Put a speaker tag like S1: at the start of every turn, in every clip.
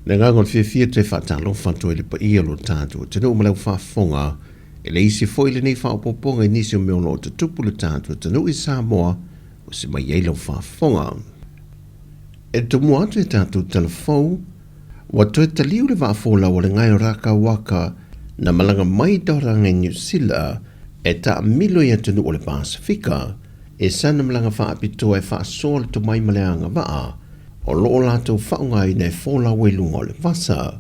S1: Le agaga o le fiafia e toe faatalofa atu ai i le paia o lo tatou atunuu ma lau faafofoga e le isi foi lenei faaopoopoga i nisi o mea o lo o tutupu i lo tatou atunuu i Samoa ua se mai ai lau faafofoga. E tomua atu i tatou tala fou, ua toe taliu le vaa folau a le Ngae o Rakauaka na malaga mai i Tauranga i Niu Sila e taamilo i atunuu o le Pasefika e sana malaga faapitoa e faasoa le tomai ma le agavaa o lo o latou faaaogaina e folau ai luga o le vasa.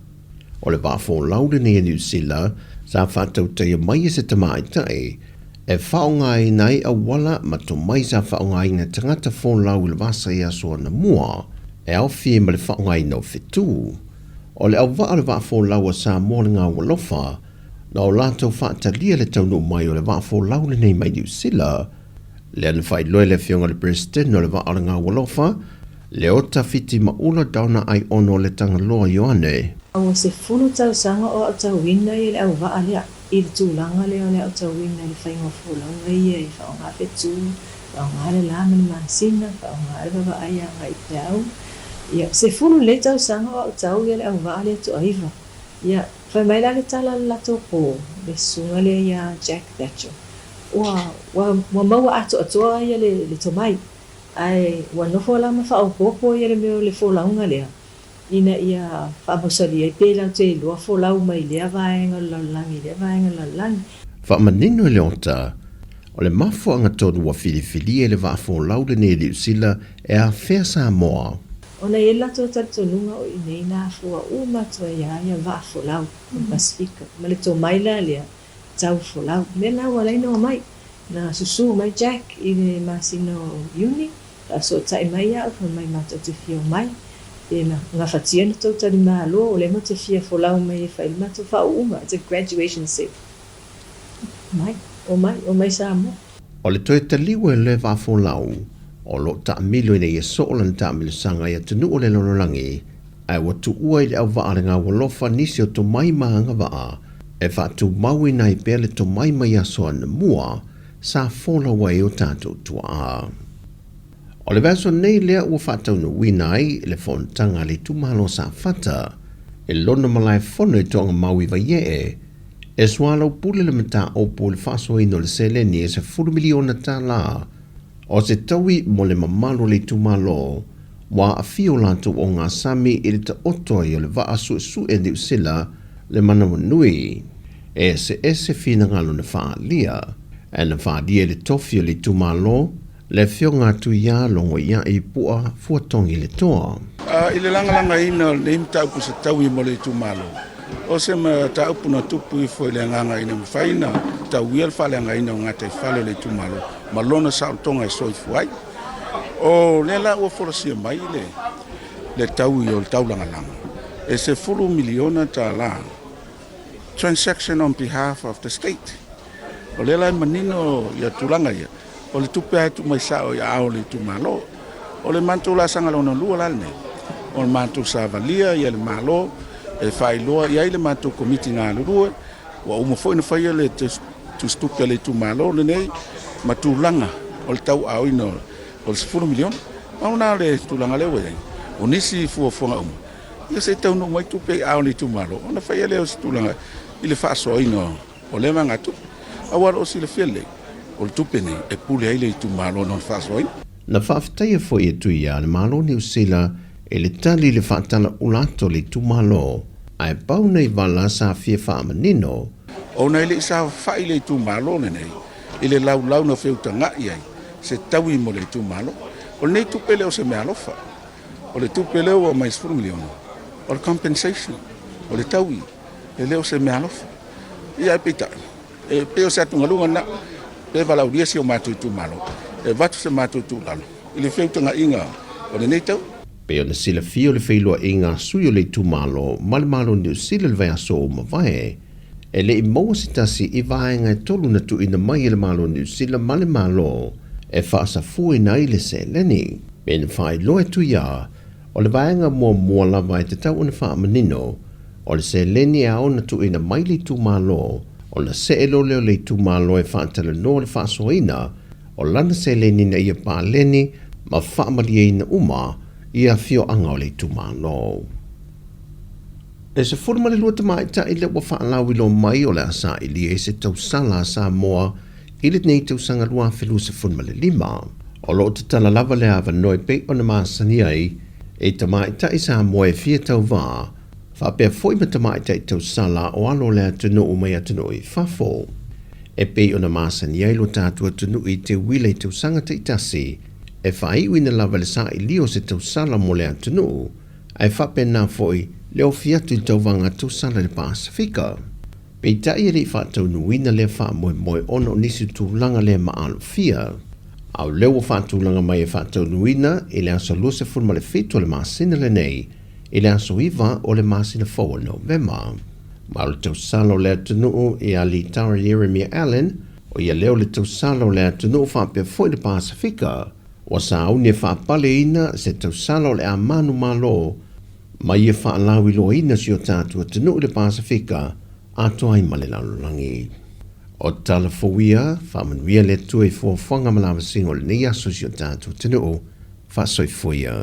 S1: O le vaa folau lenei a Niu Sila sa faatautaia mai e se tamaitai e faaaogaina ai auala ma tomai sa faaaogaina e tagata folau i le vasa i aso anamua e aofia ai ma le faaaogaina o fetu. O le auvaa o le vaa folau a Samoa le Gaualofa na o latou faatalia le taunuu mai o le vaa folau lenei mai Niu Sila, lea na faailoa e le Afioga i le Peresetene o le Vaa o le Gaualofa, Leota Fitimaula Donna Aiono le Tagaloa Ioane.
S2: Ua 10 tausaga o aotauina ia le auvaa lea i le tulaga lea o le aotauina i le faiga o folauga ia e faaaoga fetu, faaaoga le la ma le masina, faaaoga le vavaai agai i peau. Ia, 10 lelei tausaga o aotau ia le auvaa lea toaiva. Ia, fai mai la le tala a le latou po, le susuga lea ia Jack Thatcher, ua, ua, ua maua atoatoa ia le, le tomai, ae ua nofo la ma faaopoopo ia le mea o le folauga lea, ina ia faamausali ai pe latou te iloa folau mai lea vaega o le lalolagi i lea vaega o le lalolagi.
S1: Faamanino e Leota, o le mafuaaga tonu ua filifilia i le vaa folau lenei e Niu Sila e afea Samoa.
S2: Ona i ai le latou talitonuga o i inei na afua uma atu ai lava ia vaa folau o le Pasefika, ma le tomai la lea tau folau. O mea la ua ala ai ona omai, na susu mai Jack i le masina o Iuni, faasootai mai au, fai mai matou te fia omai, pe na gafatia na tou talimalo, o lea matou te fia folau mai e fai le matou faauuga, it's a graduation sail. Omai, omai, omai Samoa.
S1: O le toe taliu e le vaa folau, o lo o taamilo ina ia soo lana taamilosaga i atunuu o le lalolagi, ae ua tuua i le auvaa le gaualofa nisi o tomai ma agavaa e faatumauina ai pea le tomai mai aso anamua sa folau ai o tatou tuaa. O le vaiaso nei lea ua faataunuuina ai le fonotaga a le itumalo Safata i lona malaefono i Toagamau i Vaiee, e soalaupule le mataupu i le faasoaina o le seleni e $10 miliona tala o se taui mo le mamalu o le itumalo ua aafia o latou ogasami i le taoto ai o le vaa suesue Niu Sila le manawanui. E eseese finagalo na faaalia, ae na faaalia i le tofi o le itumalo le Afioga a Tuiā Logoia'i Pua Fuatogi Le Toa.
S3: I le lagalagaina o lenei mataupu se taui mo le itumalo, o se mataupu na tupu ifo i le agaga ina mafai ona tauia le faaleagaina o gataifale o le itumalo ma lona saolotoga e soifua ai. O lea la ua folasia mai le le taui o le taulagalaga e $10 miliona transaction on behalf of the state. O lea la e manino ia tulaga ia, o le tupe lava e tuu mai sao i aao o le itumalo. O le matou laasaga lona lua la lenei, o le matou savalia ia le Malo e faailoa i ai le matou komiti galulue, ua uma foi ona faia le tusitupe a le itumalo lenei ma tulaga o le tauaaoina o le $10 miliona. Pau lena o le tulaga lea ua i ai. O nisi fuafuaga uma, ia se i taunuu mai tupe i aao o le itumalo ona faia lea o se tulaga i le faasoaina o lea vaegatupe. Aua o lo o silafia lelei, o le tupe nei e pule ai le itumalo i lona faasoaina.
S1: Na faafetaia foi e Tuia le Malo o Niu Sila i le tali i le faatalaula atu o le itumalo, ae pau nei vala sa fia faamanino.
S3: Ona e le i saofai le itumalo lenei i le laulau na feutagai ai se taui mo le itumalo. O lenei tupe le o se meaalofa. O le tupe lea ua aumai $10 miliona, o le compensation, o le taui, e le o se meaalofa. Ia ae peitai, e pei o se atugaluga lena, pe valaaulia si o matou itumalo, e avatu se matou tuualalo i le feutagaiga o lenei tau.
S1: Pei ona silafia o le feiloaiga a sui o le itumalo ma le Malo o Niu Sila i le vaiaso ua mavae, e le i maua se tasi i vaega e tolu na tuuina mai e le Malo o Niu Sila ma le Malo e faasafuaina ai le seleni. Pei ona faailoa e Tuia, o le vaega muamua lava e tatau ona faamanino, o le seleni e ao ona tuuina mai le itumalo, ona see loa lea o le itumalo e faatalanoa le faasoaina o lana seleni ina ia paleni ma faamalieina uma i afioaga o le itumalo. E 12 tamaitai lea ua faalauiloa mai o le a sailia i se tausala a Samoa i lenei tausaga 2025. O lo o tatala lava le avanoa e pei ona masani ai i tamaitai Samoa e fia tauvā, faapea foi ma tamaitai tausala o alo o le atunuu mai atunuu i fafo. E pei ona masani ai lo tatou atunuu i te uila i tausaga taitasi, e faaiuina lava le sailia o se tausala mo le atunuu, ae faapena foi le ofi atu i le tauvaga tausala i le Pasefika. Peitai e le i faataunuuina lea faamoemoe ona o nisi tulaga le maalofia. A o lea ua faatulaga mai e faataunuuina i le aso 27 o le masina lenei i le aso 9 o le masina fou o Novema. Ma o le tausala o le atunuu ia Litara Ieremia Allan, o ia lea o le tausala o le atunuu faapea foi le Pasefika, ua sauni e faapaleina se tausala o le a manumalo ma ia faalauiloaina si o tatou atunuu i le Pasefika atoa ai ma le lalolagi. O tala fou ia, faamanuia le Atua i fuafuaga ma lavasiga o lenei aso i si o tatou atunuu. Faasoifua ia.